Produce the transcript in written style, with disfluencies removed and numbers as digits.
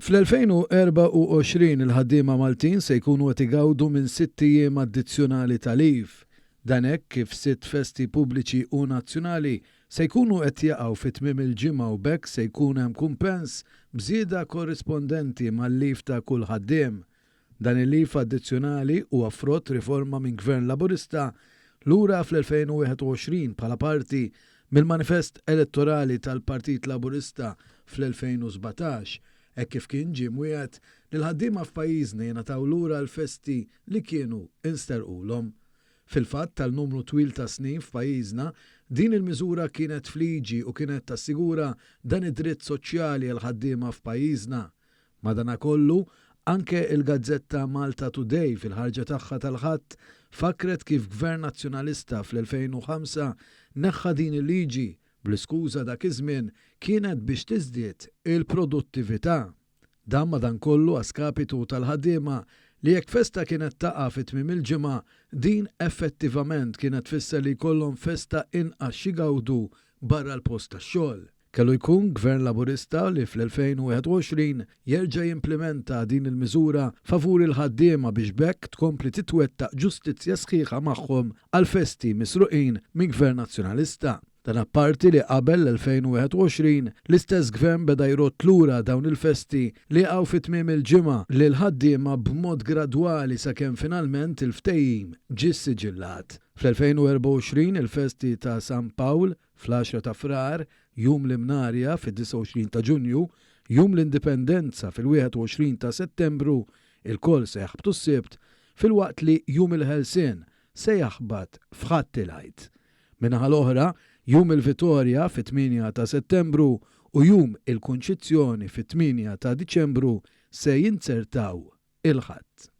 Fl-2024 il-ħaddiema Maltin se jkunu qed igawdu minn sitt ijiem addizzjonali ta' leave. Dan hekk kif sitt festi pubbliċi u nazzjonali se jkunu qed jaqgħu fi tmiem il-ġimgħa u b'hekk se jkun hemm kumpens b'żieda korrispondenti mal-leave ta' kull ħaddiem. Dan il-leave addizzjonali huwa frott riforma minn Gvern Laburista lura fl-2021 bħala parti mill-manifest elettorali tal-Partit Laburista fl-2017, hekk kif kien ġie mwiegħed li l-ħaddiema f'pajjiżna jingħataw lura l-festi li kienu nsterqulhom. Fil-fatt, għal numru twil ta' snin f'pajjiżna, din il-miżura kienet f'liġi u kienet tassigura dan id-dritt soċjali għall-ħaddiema f'pajjiżna. Madanakollu, anke il-gazzetta Malta Today fil-ħarġa tagħha tal-Ħadd fakkret kif Gvern Nazzjonalista fl-2005 neħħa din il-liġi bl-iskuża dak iż-żmien kienet biex tiżdied il-produttività. Dan madankollu a skapitu tal-ħaddiema li jekk festa kienet taqa' fi tmiem il-ġimgħa, din effettivament kienet tfisser li jkollhom festa inqas x'igawdu barra l-post tax-xogħol. Kellu jkun Gvern Laburista li fl-2021 jerġa' jimplimenta din il-miżura favur il-ħaddiema biex b'hekk tkompli titwettaq ġustizzja sħiħa magħhom għall-festi misruqin minn Gvern Nazzjonalista. Dan apparti li qabel l-2021 l-istess Gvern beda jrodd lura dawn il-festi li jaqgħu fi tmiem il-ġimgħa lill-ħaddiema b'mod gradwali sakemm finalment il-ftehim ġie ssiġillat. Fl-2024 il-festi ta' San Pawl Fl-għaxra ta' Frar, Jum l-Imnarja fid-29 ta' Ġunju, Jum l-Indipendenza fil-21 ta' Settembru, ilkoll se jaħbtu s-Sibt, filwaqt li Jum il-Ħelsien se jaħbat f'Ħadd il-Għid. Min-naħa l-oħra, Jum il-Vitorja fit-8 ta' Settembru u Jum il-Kunċizzjoni fit-8 ta' Diċembru se jinzertaw il-Ħadd.